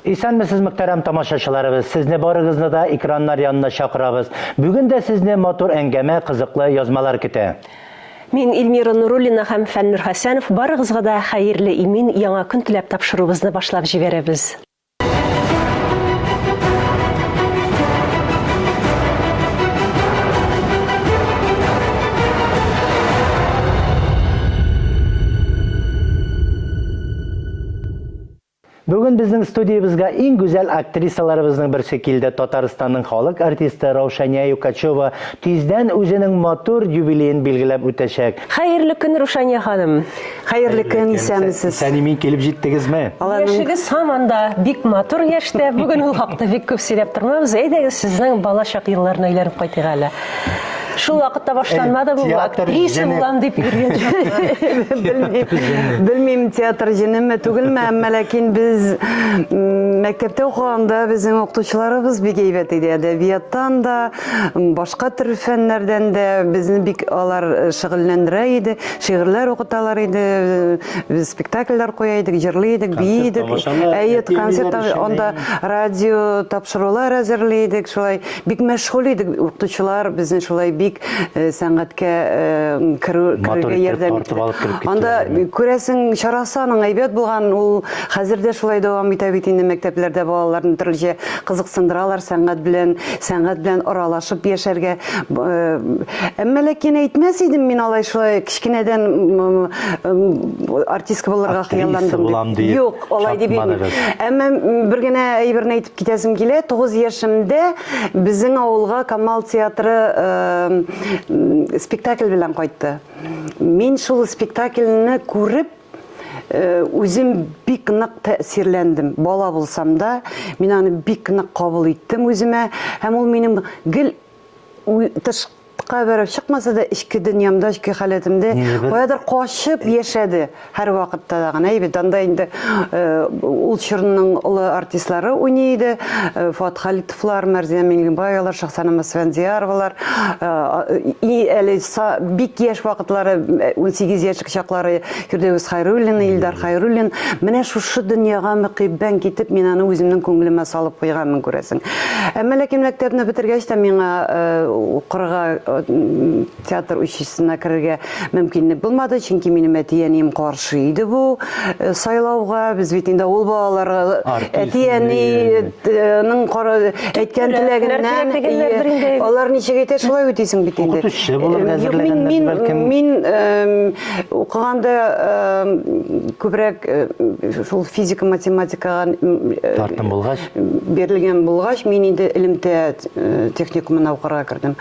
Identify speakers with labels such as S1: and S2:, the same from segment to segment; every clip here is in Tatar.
S1: Исәнмесез, мөхтәрәм тамашачыларыбыз! Сезне барыгызны да экраннар янына чакырабыз. Бүген дә сезне матур әңгәмә, кызыклы язмалар көтә.
S2: Мин Эльмира Нуруллина һәм Фәннур Хәсәнов барыгызга да хәерле, имин яңа көн теләп тапшыруыбызны башлап җибәрәбез.
S1: Бүген безнең студиябезгә иң гүзәл актрисаларыбызның берсе килде. Татарстанның халык артисты Раушания Юкачева тиздән үзенең матур юбилеен билгеләп үтәчәк.
S2: Хәерле көн, Рушания ханым!
S3: Хәерле көн, исәнмесез.
S1: Исән-имин килеп җиттегезме?
S2: Яшегез һаман да бик матур яшьтә. Бүген ул хакта бик күп сөйләп тормабыз. Әйдәгез, сезнең балачак елларына әйләнеп кайтыйк әле. Шул вакытта башланмады бу, актриса булам дип йөргән чакта.
S3: Белмим, белмим, театр җенеме түгелме, әмма ләкин без мәктәптә укыганда безнең укытучыларыбыз бик әйбәт иде. Әдәбияттан да, башка төр фәннәрдән дә безне бик алар э, шөгыльләндерә иде, шигырьләр укыталар иде, без спектакльләр куя идек, җырлый идек, бии идек. Әйе, концерт анда радио тапшырулар әзерли идек, шулай Бик мәшгуль идек, укытучылар безне шулай бик э, сәнгатькә э, керү керергә ярдәм итте. Анда күрәсең, чарасы аның әйбәт булган, ул хәзер дә шулай дәвам итә бит инде мәктәпләрдә балаларны төрлечә кызыксындыралар сәнгать белән, сәнгать белән аралашып яшәргә. Э, әмма ләкин әйтмәс идем мин алай шулай кечкенәдән артистка булырга хыялландым дип. Юк, алай дип. Әмма бер генә әйберне әйтеп Китәсем килә, 9 яшемдә безнең авылга Камал театры э, спектакль белән кайтты. Мин шул спектакльне күреп, э, үзем бик нык тәэсирләндем. Бала булсам да, мин аны бик нык кабул иттем үземә һәм ул минем гел тыш Тка бәреп чыкмаса да, эчке дөньямда, эчке халәтемдә каядыр качып яшәде һәрвакытта да гына. Әйбәт, анда инде э, ул чорның олы артистлары уйный иде. Э, Фуат Халитовлар, Мәрзия Миңлебаевалар, Шахсанама Сфәндияровалар. Э, и әле бик яшь вакытлары, 18 яшьлек чаклары Фирдәвес Хайруллин, Илдар Хайруллин. Менә шушы дөньяга мөкиббән китеп, мин аны үземнең күңелемә салып куйганмын, күрәсең. Әмма ләкин мәктәпне бетергәч тә миңа э, укырга э, театр училищесына керергә мөмкинлек булмады, чөнки минем әти-әнием каршы иде бу э, сайлауга. Без бит инде ул балалар әти-әнинең әйткән теләгеннән алар ничек әйтә, шулай үтисең бит инде.
S1: Укытучы булырга әзерләгәннәр бәлкем.
S3: Мин укыганда күбрәк шул физика, математикага
S1: тартым булгач
S3: Бирелгән булгач, мин инде элемтә э, техникумына укырга кердем.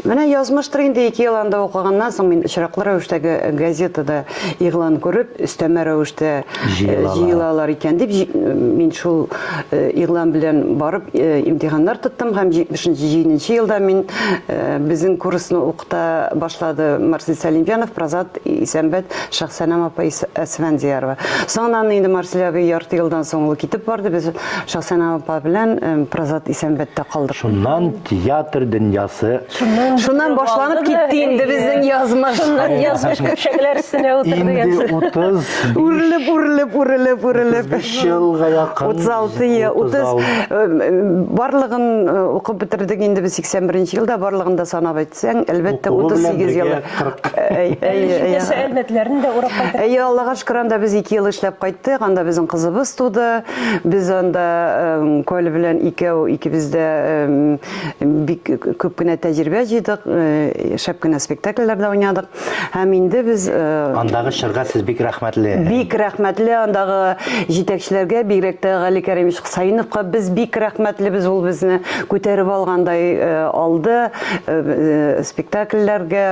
S3: Менә язмыштыр инде ике ел анда укыганнан соң мин очраклы рәвештәге газетада игълан күреп, өстәмә рәвештә э, җыелалар икән дип, мин шул э, игълан белән барып имтиханнар тоттым һәм 77 елда мин безнең курсны укыта башлады Марсель Сәлимҗанов, Прозат Исәнбәт, Шәхсәнәм апа Әсфәндиярова. Соңыннан инде Марсель абый ярты елдан соң ул китеп барды. Без Шәхсәнәм апа белән Прозат Исәнбәттә калдык.
S1: Шуннан театр дөньясы.
S3: Шуннан башланып китте инде безнең язмыш.
S2: Шуннан язмыш көпчәкләр өстенә утырды.
S1: Инде 30
S3: Үрелеп, үрелеп, үрелеп, үрелеп.
S1: 35 елга якын.
S3: 36 ел, 30 барлыгын укып бетердек инде без 81 елда, барлыгын да санап әйтсәң, әлбәттә, 38 ел.
S2: Җитмәсә әлмәтләрне дә урап кайтып.
S3: Әйе, Аллага шөкер, анда без 2 ел эшләп кайттык. Анда безнең кызыбыз туды. Без анда Коля белән икәү, икебез дә бик күп кенә тәҗрибә җыйдык, шәп кенә спектакльләрдә уйнадык. Һәм инде без
S1: Андагы чорга сез бик рәхмәтле.
S3: Бик рәхмәтле андагы җитәкчеләргә, бигрәк тә Гали Кәримович Хусаиновка без бик рәхмәтлебез, ул безне күтәреп алгандай алды. Спектакльләргә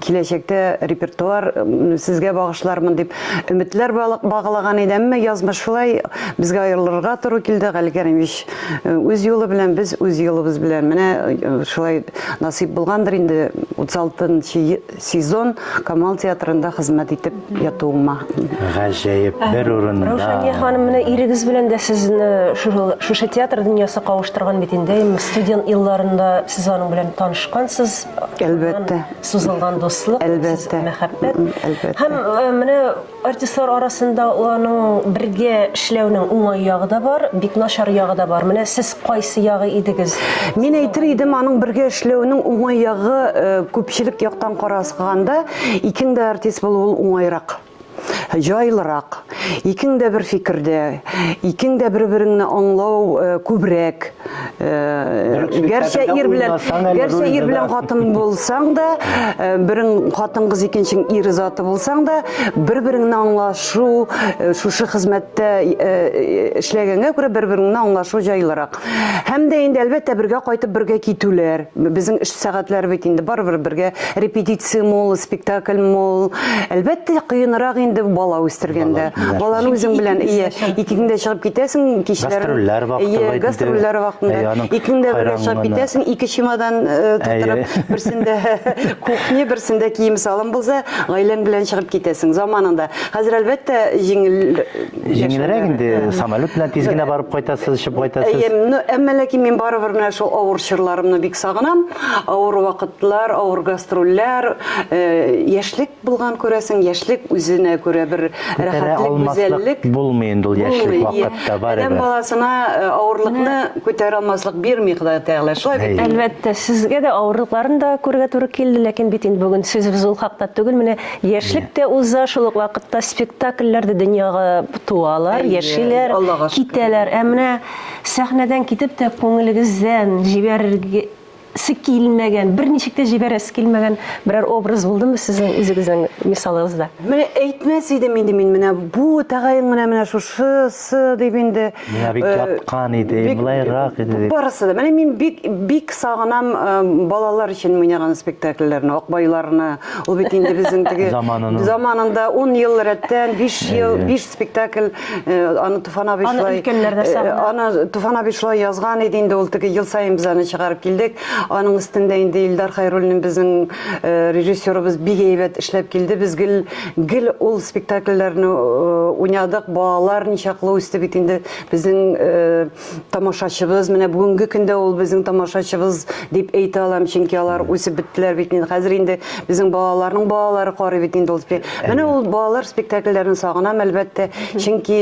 S3: киләчәктә репертуар сезгә багышлармын дип өметләр баглаган иде. Әмма язмыш шулай безгә аерылырга туры килде. Гали Кәримович үз юлы белән, без үз юлыбыз белән. Менә шулай насыйп. насыйп булгандыр инде 36 нчы сезон Камал театрында хезмәт итеп ятуыма.
S1: Гаҗәеп, бер урында.
S2: Раушания ханым, менә ирегез белән дә сезне шушы театр дөньясы кавыштырган бит инде. Студент елларында сез аның белән танышкансыз.
S3: Әлбәттә.
S2: Сузылган дуслык,
S3: Әлбәттә.
S2: мәхәббәт.
S3: Әлбәттә.
S2: Һәм э, менә артистлар арасында аның бергә эшләүнең уңай ягы да бар, бик начар ягы да бар. Менә сез кайсы ягы идегез?
S3: Мин әйтер идем, аның бергә эшләүнең уңай ягы э, күпчелек яктан карасганда, икең дә артист булу ул уңайрак. Җайлырак. Икең дә бер фикердә, икең дә бер-береңне аңлау э, күбрәк. Э, гәрчә ир белән гәрчә ир белән хатын булсаң да, э, берең хатын кыз, икенчең ир заты булсаң да, бер-береңне аңлашу, шушы хезмәттә эшләгәнгә күрә бер-береңне аңлашу җайлырак. Һәм дә инде әлбәттә бергә кайтып бергә китүләр. Безнең эш сәгатьләре бит инде барыбер бергә репетиция мул, спектакль мул. Әлбәттә кыенрак инде бала үстергәндә. Баланы үзең белән ие, икең дә чыгып китәсең, кичләрен.
S1: Гастрольләр вакыты
S3: Ие, гастрольләр вакытында. Икең дә бергә чыгып китәсең, ике чемодан э, тутырып, берсендә кухня, берсендә кием-салым булса, гаиләң белән чыгып китәсең заманында. Хәзер әлбәттә җиңел
S1: Җиңелрәк инде, самолет белән тиз генә барып кайтасыз, очып кайтасыз.
S3: Әйе, ну, әмма ләкин мин барыбер менә шул авыр чорларымны бик сагынам. Авыр вакытлар, авыр гастрольләр, э, яшьлек булган күрәсең, яшьлек үзенә күрә бер рәхәтлек, гүзәллек.
S1: Булмый инде ул яшьлек вакытта барыбер.
S3: Адәм баласына э, авырлыкны күтәрә алмаслык бирми Ходай Тәгалә. Шулай бит.
S2: Әлбәттә, сезгә дә авырлыкларын да күрергә туры килде, ләкин бит инде бүген сүзебез ул хакта түгел. Менә Яшьлек тә уза, шул ук вакытта спектакльләр дә дөньяга туалар, яшиләр, китәләр. Ә менә сәхнәдән китеп тә күңелегездән җибәргесе килмәгән, берничек тә җибәрәсе килмәгән берәр образ булдымы сезнең үзегезнең мисалыгызда?
S3: Менә әйтмәс идем инде мин менә бу тәгаен генә менә шушысы дип инде.
S1: Миңа бик э, яткан иде, былайрак иде дип.
S3: Барысы да. Менә мин бик бик сагынам э, балалар өчен уйнаган спектакльләрне, Акбайларны. Ул бит инде безнең теге заманында 10 ел рәттән 5 ел, 5 спектакль э, аны Туфан абый шулай.
S2: Аны өлкәннәр дә сагына.
S3: Аны Туфан абый шулай язган иде инде ул теге ел саен без аны чыгарып килдек. Аның өстендә инде Илдар Хайруллин безнең режиссерыбыз бик әйбәт эшләп килде. Без гел Гел ул спектакльләрне уйнадык, балалар ничаклы үсте бит инде безнең тамашачыбыз, менә бүгенге көндә ул безнең тамашачыбыз дип әйтә алам, чөнки алар үсеп беттеләр бит инде. Хәзер инде безнең балаларның балалары карый бит инде ул. Менә ул балалар спектакльләрен сагынам, әлбәттә, чөнки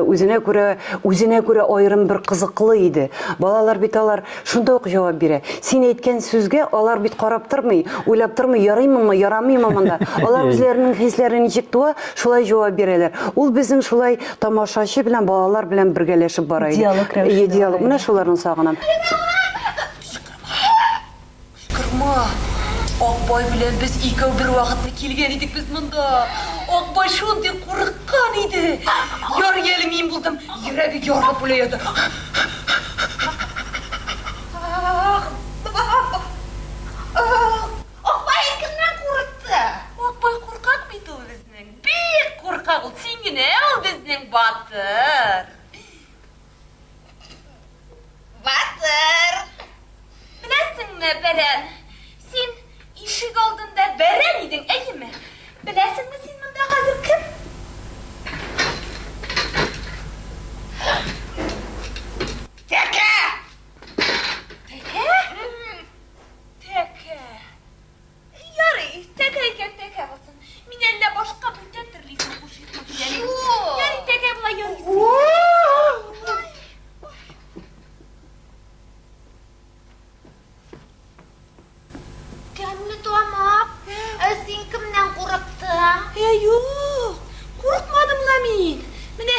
S3: үзенә күрә, үзенә күрә аерым бер кызыклы иде. Балалар бит алар Шунда ук җавап бирә. Син әйткән сүзгә алар бит карап тормый, уйлап тормый, ярыймымы, ярамыймы монда. Алар үзләренең хисләре ничек туа, шулай җавап бирәләр. Ул безнең шулай тамашачы белән, балалар белән бергәләшеп бара иде.
S2: Диалог рәвешендә
S3: Әйе, диалог. Менә шуларны сагынам.
S4: Кычкырма! Акбай белән без икәү бер вакытны килгән идек без монда. Акбай шундый курыккан иде. Ярый әле мин булдым, йөрәге ярылып үлә язды. Акбай кемнән курыкты? Акбай куркак бит ул безнең. Бик куркак ул. Син генә ул безнең батыр. Батыр! Беләсеңме, бәрән, син ишек алдында бәрән идең, әйеме? Беләсеңме, син монда хәзер кем? Тәкә! Тәкә? Тәкә. Ярый, тәкә икән, тәкә булсын. Мин әллә башка бүтән төрле исем кушыйкмы дигән идем. Ярый, тәкә була, ярыйсы.
S5: Тәмле тамак. Ә син кемнән курыктың?
S4: Ә юк, курыкмадым ла мин. Менә,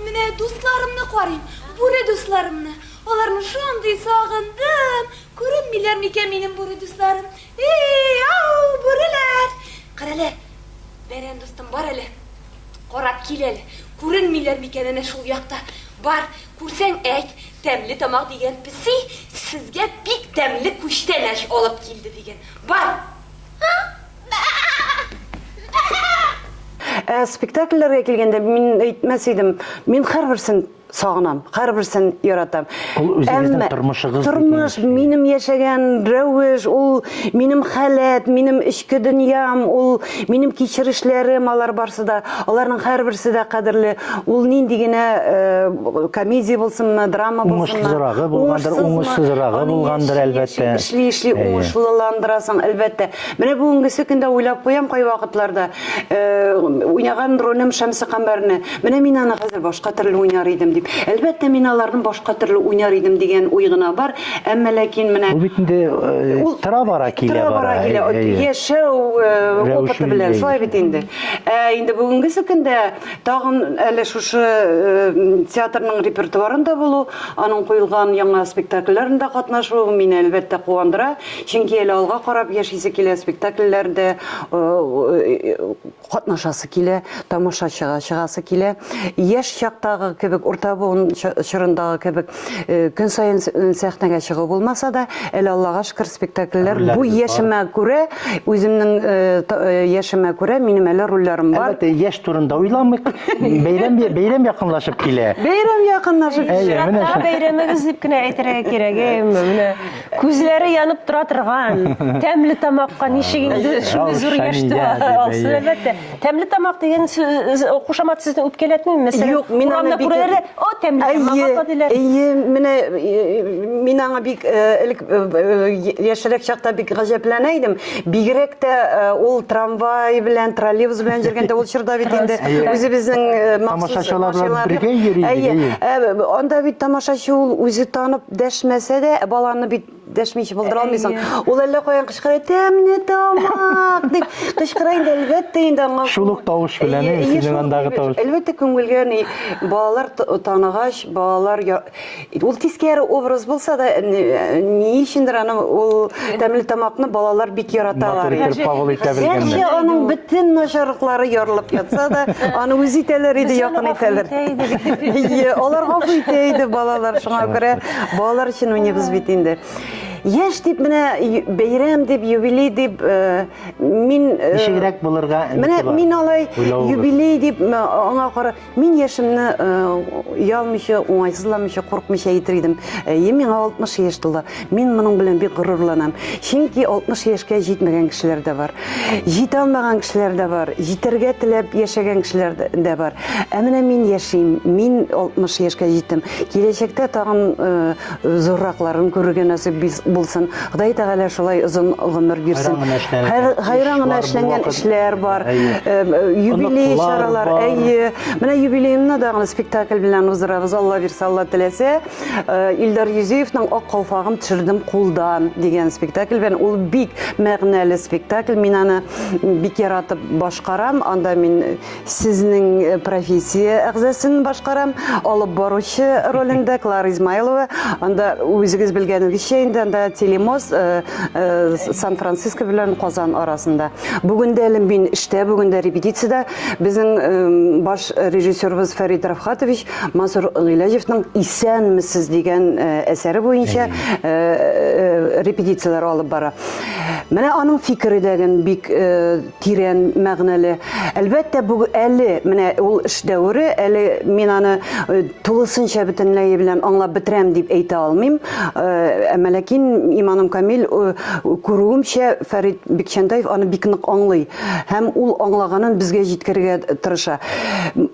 S4: менә дусларымны карыйм, бүре дусларымны. Аларны шундый сагындым. Күренмиләр микән минем бүре дусларым? Эй, ау, бүреләр! Карале, бәрән дустым, бар әле. Карап кил әле. Күренмиләр микән әнә шул якта? Бар, күрсәң әйт, тәмле тамак дигән песи сезгә бик тәмле күчтәнәч алып килде диген. Бар!
S3: Ә спектакльләргә килгәндә, мин әйтмәс идем, мин һәрберсен сагынам, һәрберсен яратам.
S1: Ул үзегезнең тормышыгыз.
S3: Тормыш, минем яшәгән рәвеш, ул минем халәт, минем эчке дөньям, ул минем кичерешләрем, алар барсы да, аларның һәрберсе дә кадерле. Ул нинди генә э, комедия булсынмы, драма булсынмы.
S1: Уңышлырагы булгандыр, уңышсызрагы булгандыр, әлбәттә.
S3: Эшли-эшли уңышлыландырасың, әлбәттә. Менә бүгенгесе көндә уйлап куям кайвакытларда. Э, уйнаган ролем Шәмсе Камбәрне. Менә мин аны хәзер башка төрле уйнар идем дип. Әлбәттә, мин аларны башка төрле уйнар идем дигән уй гына бар. Әмма ләкин менә
S1: Ул бит инде э, тора бара килә
S3: тора бара килә. Яшәү э, опыты белән шулай бит инде. Ә инде бүгенгесе көндә тагын әле шушы театрның репертуарында булу, аның куелган яңа спектакльләрендә катнашу мине әлбәттә куандыра. Чөнки әле алга карап яшисе килә, спектакльләрдә катнашасы килә, тамашачыга чыгасы килә. Яшь чактагы кебек, урта буын чорындагы кебек көн саен сәхнәгә чыгу булмаса да, әле Аллага шөкер спектакльләр бу яшемә күрә, үземнең яшемә күрә минем әле рольләрем бар.
S1: Әлбәттә, яшь турында уйламыйк. Бәйрәм бәйрәм якынлашып килә.
S3: Бәйрәм якынлашып
S2: килә. Бәйрәмегез дип кенә әйтергә кирәк, менә Күзләре янып тора торган, тәмле тамакка ничек инде шундый зур яшьтә алсын, әлбәттә. Тәмле тамак дигән кушамат сезне үпкәләтмиме? Мәсәлән,
S3: Юк, мин аны бик
S2: күрәләр дә, о, тәмле тамак апа диләр.
S3: Әйе, менә мин аңа бик элек яшьрәк чакта бик гаҗәпләнә идем. Бигрәк тә ул трамвай белән, троллейбус белән йөргәндә ул чорда бит инде үзебезнең
S1: махсус тамашачылар белән бергә йөри
S3: идек. Анда бит тамашачы ул үзе танып Дәшмәсә дә, баланы бит дәшмичә булдыра алмыйсың. Ул әллә каян кычкыра, тәмле тамак дип кычкыра инде, әлбәттә инде аңа.
S1: Шул ук тавыш белән, сезнең андагы тавыш.
S3: Әлбәттә, күңелгә ни, балалар таныгач, балалар ул тискәре образ булса да, ни өчендер аны ул тәмле тамакны балалар бик яраталар.
S1: Матур итеп кабул итә белгәннәр.
S3: Гәрчә аның бөтен начарлыклары ярылып ятса да, аны үз итәләр иде, якын итәләр. Әйе, алар гафу итә иде балалар, шуңа күрә балалар өчен уйныйбыз бит инде. Яшь дип менә бәйрәм дип, юбилей дип э, мин
S1: э, Ничегрәк булырга
S3: Менә мин алай юбилей дип аңа кара, мин яшемне э, оялмыйча, уңайсызланмыйча, куркмыйча әйтер идем. Әйе, миңа 60 яшь тулды. Мин моның белән бик горурланам. Чөнки 60 яшькә җитмәгән кешеләр дә бар. Җитә алмаган кешеләр дә бар, җитәргә теләп яшәгән кешеләр дә бар. Ә менә мин яшим, мин 60 яшькә җиттем. Киләчәктә тагын э, зурракларын күрергә насыйп булсын. Ходай Тәгалә шулай озын гомер бирсен.
S1: Хайран
S3: гына эшләнгән эшләр бар. Э, э, юбилей чаралар, әйе. Менә юбилеемны да гына спектакль белән уздырабыз, Алла бирсә, Алла теләсә. Э, Илдар Юзеевның Ак калфагым төшердем кулдан дигән спектакль белән. Ул бик мәгънәле спектакль. Мин аны бик яратып башкарам. Анда мин сезнең э, профессия әгъзасын башкарам. Алып баручы ролендә Клара Измайлова. Анда үзегез белгәнегезчә инде анда телемост э, Сан-Франциско белән Казан арасында. Бүген дә әле мин эштә, бүген дә репетициядә. Безнең баш режиссерыбыз Фәрит Рафхатович Мансур Гыйләҗевның Исәнмесез дигән э, әсәре буенча э, э, репетицияләр алып бара. Менә аның фикере дә бик тирән мәгънәле. Әлбәттә, бу әле менә ул эш дәвере, әле мин аны тулысынча бөтенләе белән аңлап бетерәм дип әйтә алмыйм. Әмма ләкин иманым камил, күрүемчә, Фәрит Бикчәнтаев аны бик нык аңлый һәм ул аңлаганын безгә җиткерергә тырыша.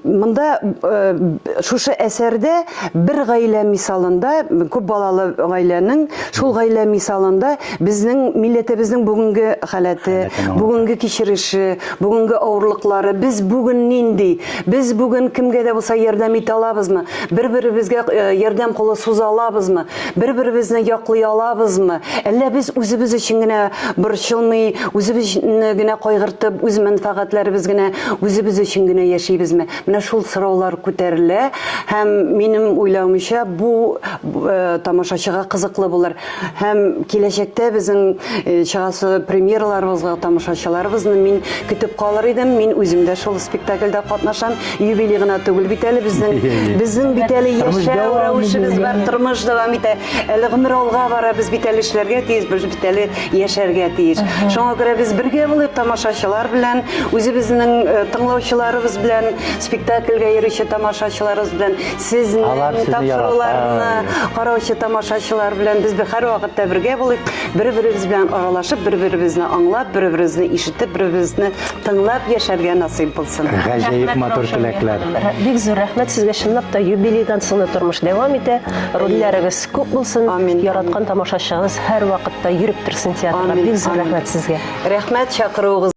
S3: Монда э, шушы әсәрдә бер гаилә мисалында, күп балалы гаиләнең шул гаилә мисалында безнең милләтебезнең бүгенге халәте, бүгенге кичереше, бүгенге авырлыклары, без бүген нинди, без бүген кемгә дә булса ярдәм итә алабызмы, бер-беребезгә э, ярдәм кулы суза алабызмы, бер-беребезне яклый алабызмы, әллә без үзебез өчен генә борчылмый, үзебезне генә кайгыртып, үз мәнфәгатьләребез генә, үзебез өчен генә яшибезме? Менә шул сораулар күтәрелә һәм минем уйлавымча, бу э, тамашачыга кызыклы булыр. Һәм киләчәктә безнең э, чыгасы премьераларыбызга тамашачыларыбызны мин көтеп калыр идем. Мин үзем дә шул спектакльдә катнашам. Юбилей гына түгел бит әле безнең. Безнең бит әле яшәү рәвешебез бар, тормыш дәвам итә. Әле гомер алга бара, без бит әле эшләргә тиеш, без бит әле яшәргә тиеш. Шуңа күрә без бергә булып тамашачылар белән, үзебезнең э, тыңлаучыларыбыз белән спектакль Спектакльгә йөрүче тамашачыларыбыз белән, сезнең
S1: Алар сезне
S3: тапшыруларны
S1: ярата.
S3: караучы тамашачылар белән без бер һәрвакытта бергә булыйк, бер-беребез белән аралашып, бер-беребезне аңлап, бер-беребезне ишетеп, бер-беребезне тыңлап яшәргә насыйп булсын.
S1: Гаҗәеп
S2: Рәхмәт,
S1: матур
S2: Раушания
S1: теләкләр.
S2: ханым. Бик зур рәхмәт сезгә. Чынлап та юбилейдан соң да тормыш дәвам итә. Рольләрегез күп булсын.
S3: Амин.
S2: Яраткан тамашачыгыз һәрвакытта йөреп торсын театрга.
S3: Амин,
S2: Бик зур
S3: амин.
S2: рәхмәт сезгә.
S3: Рәхмәт чакыруыгыз.